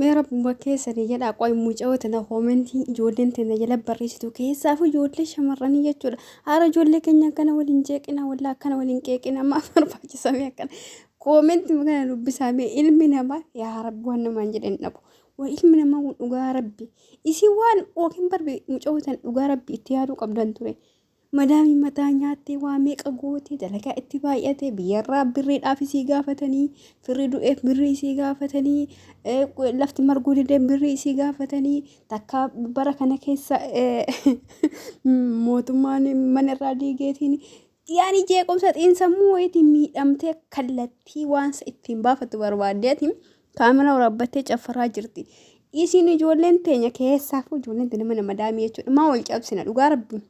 Mee rabbuma keessanii jedhaa qoy mucayoo tana koomentii ijoolleen tana jala barreessitu keessaafu ijoollee shamarranii jechuudha. Haara ijoollee keenya akkana waliin jeeqina wallaa akkana waliin qeeqina maaf barbaachisamee akkana koomentii kana dubbisaa mee ilmi namaa yaa rabbi waan namaan jedhan dhabu. Waa ilmi namaa kun dhugaa rabbi isin waan yookiin barbi mucayoo tana dhugaa rabbi itti yaaduu qabdan ture. Madaamii mataa nyaattee waa meeqa goote dalagaa itti baay'ate biyyarraa birriidhaaf isii gaafatanii firri du'eef birrii isii gaafatanii lafti marguu didee birrii isii gaafatanii takka bara kana keessa mootummaan mana irraa diigeetiin yaani jeequmsa xiinsammuu wayiitiin miidhamtee kallattii waan ittiin baafattu barbaaddeetiin kaameraa waraabbattee caffaraa jirti. Isin ijoolleen teenya keessaafuu ijoolleen teenya mana madaamii jechuudha. Maa wal cabsina dhugaa rabbi.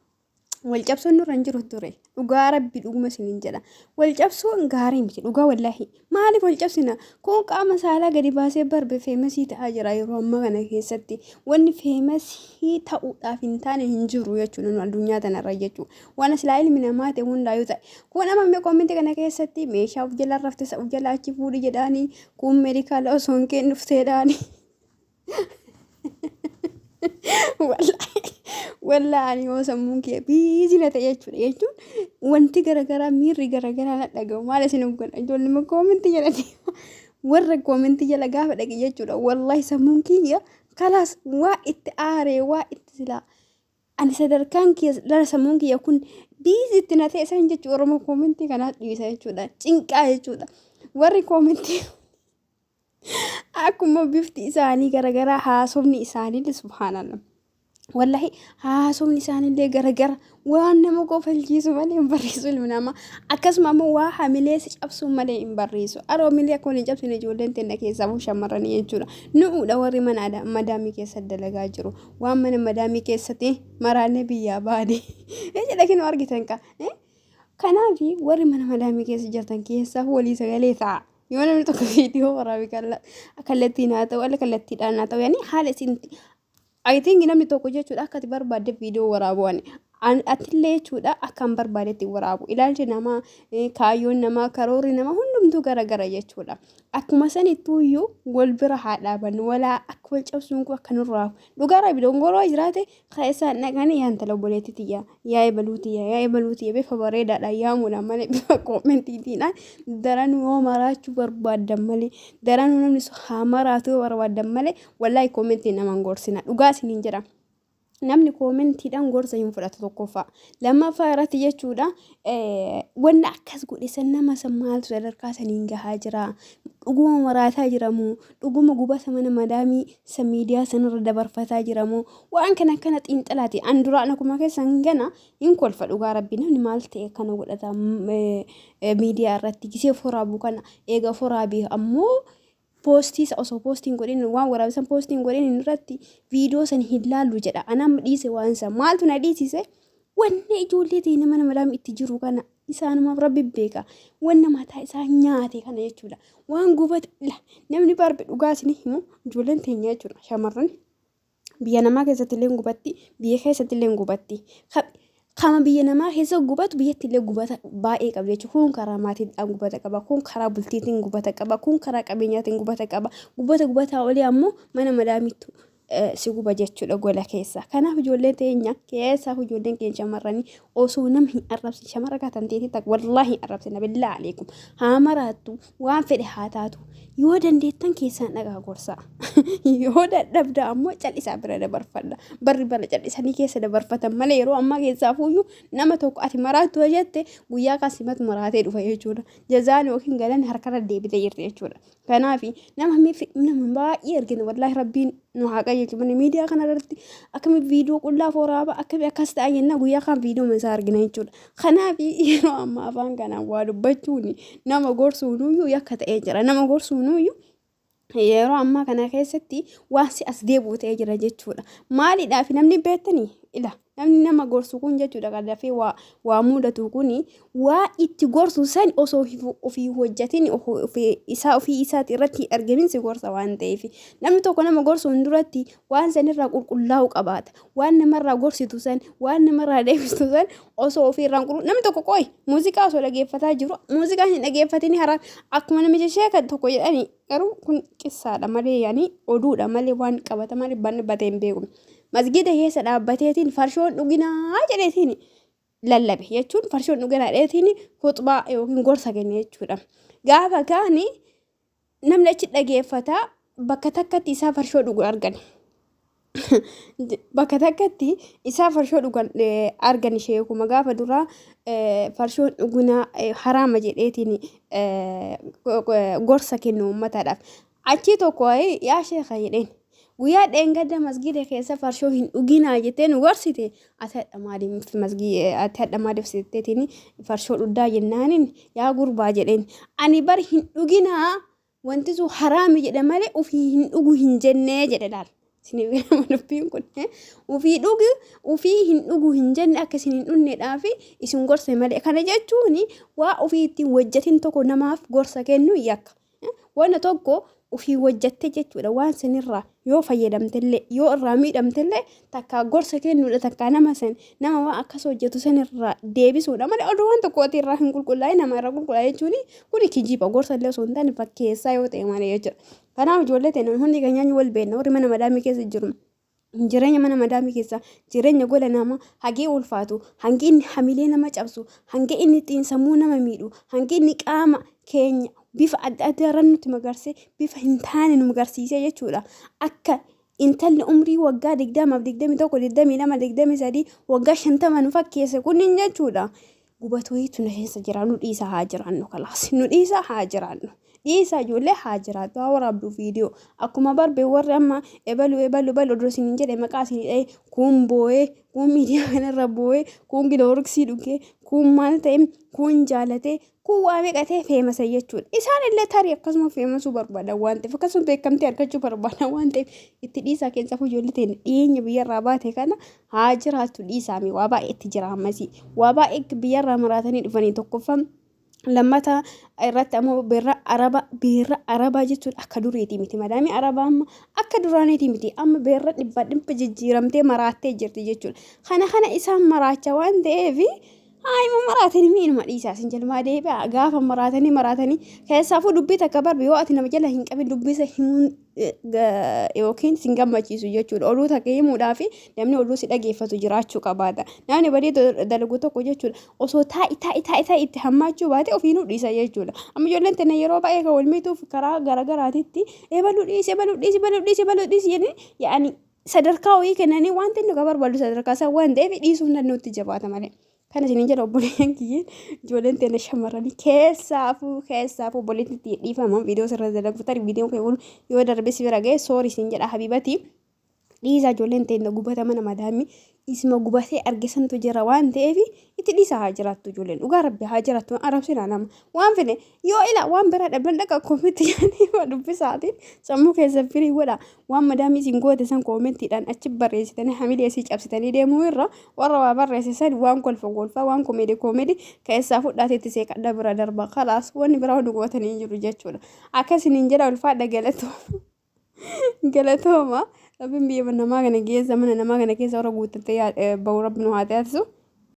Wal cabsuun nurra hin jiru ture. Dhugaa rabbi dhuguma isiniin jedha. Wal cabsuun gaarii miti dhugaa wallaahi. Maaliif wal cabsina? Kun qaama saalaa gadi baasee barbe feemasii ta'aa jira yeroo ammaa kana keessatti. Wanni feemasii ta'uudhaaf hin taane hin jiru jechuudha nu addunyaa tanarra jechuudha. Waan silaa ilmi namaa ta'e hundaayyuu ta'e. Kun amma mee koomentii kana keessatti meeshaa of jala rafte of jala achi fuudhi jedhaanii kun meedikaala osoo hin kennu dhufteedhaanii. Wallaahi wallaahi ani yoo sammuun kiyya biizii na ta'e jechuudha jechuun wanti garaagaraa miirri garaagaraa na dhaga'u maal isin godha ijoolluma koomentii jala deema warra koomentii jala gaafa dhaqe jechuudha wallaahi sammuun kiyya kalaas waa itti aaree waa itti silaa ani sadarkaan kiyya lara sammuun kiyya kun biiziitti na ta'e san jechuudha oromoo koomentii kanaas dhiisa jechuudha cinqaa jechuudha warri koomentii Akkuma bifti isaanii garagaraa haasofni isaaniillee subhaanallah. Wallahi haasofni isaaniillee garagara waan nama kofalchiisu malee hin barreessu ilmi namaa. Akkasuma ammoo waa hamilee si cabsu malee hin barreessu. Aroo hamilee akka waliin cabsine ijoolleen teenna keessaa immoo shamarranii jechuudha. Nu'uudha warri mana madaamii keessa dalagaa jiru. Waan mana madaamii keessatti maraannee biyyaa baane. Jedha kinoo argitan kaa. Kanaaf warri mana madaamii keessa jirtan keessaa walii sagalee ta'a. Yoo namni tokko viidiyoo waraabe kallattiin haa ta'u, ala kallattiidhaan haa ta'u, yaani haala isin I think namni tokko jechuudha akka ati barbaadde viidiyoo waraabu ani. Atillee jechuudha akka an barbaadetti waraabu. Ilaalchi namaa, kaayyoon namaa, karoorri namaa hundumtuu gara gara jechuudha. Akkuma sanittuuyyuu wal bira haa dhaabannu. Walaa akka wal cabsuun kun akka nurraa dhugaa rabbi dongoroo jiraate Keessaan dhaqanii yaa intala obboleettii tiyya yaa ebaluu tiyya yaa ebaluu tiyya bifa bareedaadhaan yaamuudhaan malee bifa koomentiitiidhaan daranuu yoo maraachuu barbaaddan malee daranuu namni sun haa maraatu yoo barbaaddan malee wallaahi koomentii nama hin gorsina dhugaa isiniin jedha. Namni koomentiidhaan gorsa hin fudhatu tokkoffaa. Lammaffaa irratti jechuudha wanna akkas godhe san nama san maaltu sadarkaa saniin gahaa jira dhuguma maraataa jira moo dhuguma gubata mana madaamii isa miidiyaa sanarra dabarfataa jira moo waan kana akkana xiinxalaati an duraan akkuma keessan gana hin kolfa dhugaa rabbi namni maal ta'e akkana godhata miidiyaa irratti gisee foraabu kana eega foraabe ammoo poostii isa osoo poostiin godhin waan waraabisan poostiin godhin irratti viidiyoo san hin laallu jedha anam dhiise waan san maaltu na dhiisise wanni ijoollee ta'e nama madaam itti jiru kana isaanumaaf rabbi beeka wanna mataa isaa nyaate kana jechuudha waan gubate la namni barbe dhugaa isin himu ijoolleen teenya jechuudha shamarran biyya namaa keessatti illee gubatti biyya keessatti illee gubatti kama biyya namaa keessa gubatu biyyatti illee gubata baay'ee qaba jechuudha kun karaa maatiidhaan gubata qaba kun karaa bultiitiin gubata qaba kun karaa qabeenyaatiin gubata qaba gubata gubataa olii ammoo mana madaamittu si guba jechuudha gola keessa. Kanaaf ijoollee teenya keessaaf ijoolleen keenya shamarranii osoo nama hin arrabsin shamarra kaatan teetii takka wallaahi hin arrabsina billaa aleekum haa maraattu waan fedhe haa taatu yoo dandeettan keessaan dhagaa gorsaa yoo dadhabda ammoo callisaa bira dabarfadha barri bara callisanii keessa dabarfatan malee yeroo ammaa keessaa fuuyyuu nama tokko ati maraattu jette guyyaa kan simatu maraatee dhufa jechuudha jazaan yookiin galanni harkarra deebitee jirti jechuudha. Kanaaf nama nama baay'ee argina wallaahi rabbiin nu haa qajeelchu malee miidiyaa kana irratti akkami viidiyoo qullaa waraaba akkami akkas ta'a jenna guyyaa kaan viidiyoo isaa argina jechuudha. Kanaaf yeroo ammaa afaan kanaan waa dubbachuun nama gorsuunuyyuu yakka ta'ee jira nama gorsuunuyyuu yeroo ammaa kana keessatti waan si as deebi'u ta'ee jira jechuudha. Maaliidhaaf namni beektanii Ila namni nama gorsu kun jechuudha kan dafee waa waa mudatu kun waa itti gorsu san osoo ofii hojjatin isaa ofii isaati irratti hin argamin si gorsa waan ta'eef. Namni tokko nama gorsuun duratti waan sanirraa qulqullaa'u qabaata. Waan namarraa gorsitu san, waan namarraa deebistu san osoo ofii irraan qulqull namni tokko qoy muuziqaa osoo dhageeffataa jiru muuziqaa hin dhageeffatini haraan akkuma namicha sheeka tokko jedhani garuu kun qissaadha malee yaani oduudha malee waan qabatamaa dhibbaan dhibba ta'e hin beeku. Masgiida keessa dhaabbateetiin farshoon dhuginaa jedheetiin lallabe jechuun farshoon dhuginaa jedheetiin huxbaa yookiin gorsa kenne jechuudha. Gaafa kaani namni achi dhageeffataa bakka takkatti isaa farshoo dhugu argan. Bakka takkatti isaa farshoo dhugan argan sheekuma gaafa duraa farshoon dhugunaa haraama jedheetiin gorsa kennu uummataadhaaf. Achii tokko yaa sheeka jedheen. Guyyaa dheengadda masgiida keessa farshoo hin dhuginaa jettee nu gorsite ati hadha maaliif masgii ati hadha maaliif sitteetiin farshoo dhugdaa jennaaniin yaa gurbaa jedheen ani bar hin dhuginaa wanti sun haraami jedhe malee ofii hin dhugu hin jennee jedhe laal. Isiniif galama dubbiin kun ofii dhugu ofii hin dhugu hin jenne akka isin hin dhugneedhaaf isin gorse malee kana jechuun waa ofii ittiin hojjetin tokko namaaf gorsa kennu yakka. Wanta tokko ofii hojjatte jechuudha waan sanirraa yoo fayyadamtellee yoo irraa miidhamtellee takkaa gorsa kennuudha takkaa nama san nama waan akkas hojjetu sanirraa deebisuudha malee oduu waan tokko ati irraa hin qulqullaa'in nama irraa qulqullaa'e jechuun kuni kijiba gorsa illee osoo hin taane fakkeessaa yoo ta'e malee jechuudha. Kanaaf ijoollee teenya hundi keenya wal beekna warri mana madaamii keessa jiru. Jireenya mana madaamii keessa jireenya gola nama hagee ulfaatu hangi inni hamilee nama cabsu hangi inni xiinsammuu nama miidhu hangi inni qaama keenya bifa adda addaa irra nutti magarsee bifa hin taane nu magarsiisee jechuudha. Akka intalli umrii waggaa 20 21 22 23 waggaa 50 nu fakkeesse kunniin jechuudha. Gubatu wayiitu na keessa jira nu dhiisa haa jiraannu kalaas nu dhiisa haa jiraannu dhiisa ijoollee haa jiraattu haa waraabdu viidiyoo akkuma barbe warri amma ebalu ebalu ebalu odoo isin hin jedhe maqaa isin dha'e kuun boo'ee kuun miidiyaa kanarra boo'ee kuun gilooriksii dhugee kuun maal ta'e kuun jaalatee kuun waa meeqa ta'e feemasa jechuudha isaan illee tarii akkasuma feemasuu barbaadan waan ta'eef akkasuma beekamtii argachuu barbaadan waan ta'eef itti dhiisaa keessafuu ijoollee ta'e dhiyeenya biyyarraa baate kana Haa jiraattu dhiisaami waa baay'eetti jira ammasii. Waa baay'ee biyyarraa maraatanii dhufanii tokkoffaa lammata irratti ammoo beerra araba beerra arabaa jechuun akka duriitii miti madaamii arabaa amma akka duraaniitii miti amma beerra dhibba dhibba jijjiiramtee maraattee jirti jechuudha. Kana kana isaan maraacha waan ta'eef haayima maraatanii miinuma dhiisaa isin jalmaa deebi'a gaafa maraatanii maraatanii keessaafuu dubbii takka barbi yoo ati nama jala hin qabin dubbisa himuun yookiin sin gammachiisu jechuudha. Oduu takka himuudhaaf namni oduu si dhageeffatu jiraachuu qabaata. Namni badii dalagu tokko jechuudha. Osoo taa'i taa'i taa'i taa'i itti hammaachuu baate ofiinuu dhiisa jechuudha. Amma ijoolleen tana yeroo baay'ee kan wal miituuf karaa garaagaraatitti ebaluu dhiisi ebaluu dhiisi ebaluu dhiisi ebaluu dhiisi jedhanii yaa'anii sadarkaa wayii kennanii wanti inni barbaadu sadarkaa isaa waan ta'eef dhiisuun danda'utti jabaata malee. Kana isiniin jedha obboleeyyan kiyyeen ijoolleen teenya shamarranii keessaafuu keessaafuu obboleettii itti dhiifama viidiyoo sirra dalagu tarii viidiyoon kee kun yoo darbe si bira ga'e soori isin jedha habiibati dhiisaa ijoolleen teenya gubata mana madaamii isuma gubatee arge santu jira waan ta'eef itti dhiisaa haa jiraattu ijoolleen dhugaa rabbi haa jiraattu arabsinaa nama waan fedhe yoo ila waan biraa dhabdan dhaqa koometti jedhanii dubbisaatiin sammuu keessa firii godha waan madaamii isin goote san koomettiidhaan achi barreessitanii hamilee isii cabsitanii deemuu irra warra waa barreesse san waan kolfa kolfaa waan komeedi komeedi keessaa fudhaate itti seeqadha bira darba kalaas wanni biraa hundi gootanii hin jiru jechuudha akka isiniin jedha ulfaadha galatooma galatooma rabbiin biyya namaa kana keessa mana namaa kana keessa warra guuttatee bahu rabbi nu haa taasisu.